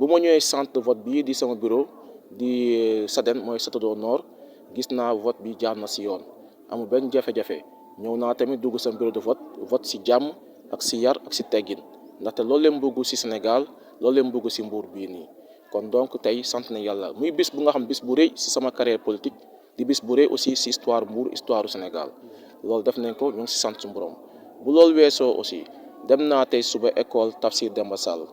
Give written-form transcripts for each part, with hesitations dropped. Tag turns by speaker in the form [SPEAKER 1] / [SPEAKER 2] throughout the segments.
[SPEAKER 1] bu ma ñëwee centre de vote bii di sama bureau di SADEN mooy Château Nord gis naa vote bi jaar na si yoon amul benn jafe-jafe ñëw naa tamit dugg sama bureau de vote si jàmm ak si yar ak si teggin ndaxte loolu leen bëgg si Sénégal loolu leen bëgg si Mbour bii nii kon donc tey sant na yàlla muy bis bu nga xam bis bu rëy si sama carrière politique di bis bu rëy aussi si histoire Mbour histoire du Sénégal loolu def nañ ko ñu ngi si sant su borom bu loolu weesoo aussi dem naa tey suba école Tafsir Demba Sall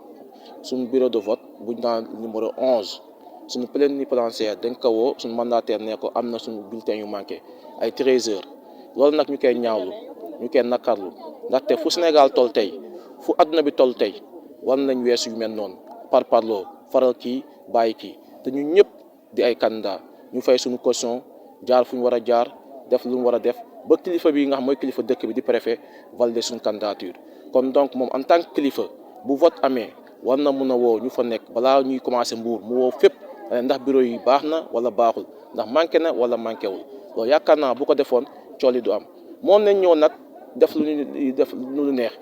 [SPEAKER 1] suñu bureau de vote buñ naan numéro 11 suñu plénipotentiaire dañ ko woo suñu mandataire ne ko am na suñu bulletin yu manqué ay 13 heures loolu nag ñu koy ñaawlu ñu koy nakarlu ndaxte fu Sénégal toll tey fu adduna bi toll tey war nañ weesu yu mel noonu par parloo faral kii bàyyi kii te ñu ñëpp di ay candidat ñu fay suñu caution jaar fu ñu war a jaar def lu mu war a def ba kilifa bi nga xam mooy kilifa dëkk bi di préfet valider suñu candidature kon donc moom en tant que kilifa bu vote amee war na mun a woo ñu fa nekk balaa ñuy commencé Mbour mu woo fépp ndax bureau yi baax na wala baaxul ndax manqué na wala manqué wul loolu yaakaar naa bu ko defoon cool yi du am moom nañ ñëw nag def lu neex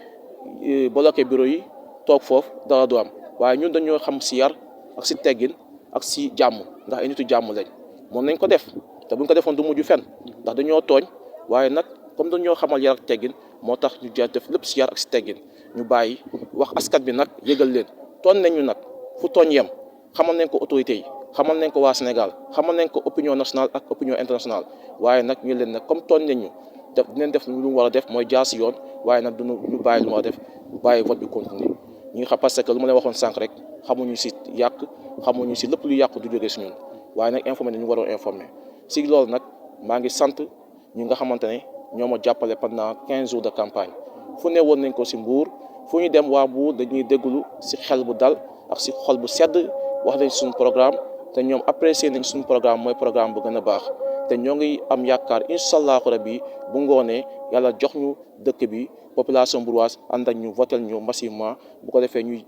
[SPEAKER 1] bloqué bureau yi toog foofu dara du am waaye ñun dañoo xam si yar ak si teggin ak si jàmm ndax ay nitu jàmm lañ moom nañ ko def te buñ ko defoon du mujj fenn ndax dañoo tooñ waaye nag comme dañoo xamal yar ak teggin moo tax ñu jaar def lépp si yar ak si teggin ñu bàyyi wax askan bi nag yëgal leen tooñ nañ ñu nag fu tooñ yem xamal nañ ko autorités yi xamal nañ ko waa Sénégal xamal nañ ko opinion nationale ak opinion internationale waaye nag ñu leen nag comme tooñ nañ ñu def dinañ def lu mu war a def mooy jaar si yoon waaye nag ñu bàyyi lu mu war a def bàyyi vote bi continuer ñi nga xam parce que lu ma leen waxoon sànq rek xamuñu si yàq xamuñu si lépp lu yàq du jógee si ñun waaye nag informé nañu waroon informé si loolu nag maa ngi sant ñi nga xamante ne ñoo ma jàppale pendant 15 jours de campagne fu ne woon nañ ko si Mbour fu ñu dem waa Mbour dañuy déglu si xel bu dal ak si xol bu sedd wax nañ suñu programme te ñoom apprécier nañ suñu programme mooy programme bu gën a baax te ñoo ngi am yaakaar incha allahu rabi bu ngoonee yàlla jox ñu dëkk bi population bourgeoise ànd ak ñu votel ñu massivement bu ko defee ñuy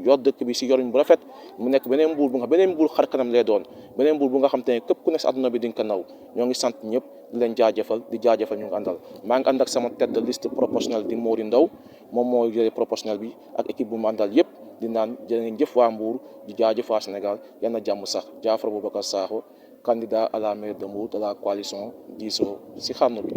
[SPEAKER 1] yor dëkk bi si yorin bu rafet mu nekk beneen Mbour bu nga beneen Mbour xar kanam lay doon beneen Mbour bu nga xam te ne képp ku nekk si àdduna bi di nga ko naw ñoo ngi sant ñëpp di leen jaajëfal di jaajëfal ñu ngi àndal maa ngi ànd ak sama tête de liste proportionnelle di Mori Ndaw moom moo yore proportionnel bi ak équipe bu mu àndal yëpp di naan jërë ngeen jëf waa Mbour di jaajëf waa Sénégal yal na jàmm sax Diafra Boubacar Sakho candidat à la mairie de Mbour de la coalition Disso si xarnu bi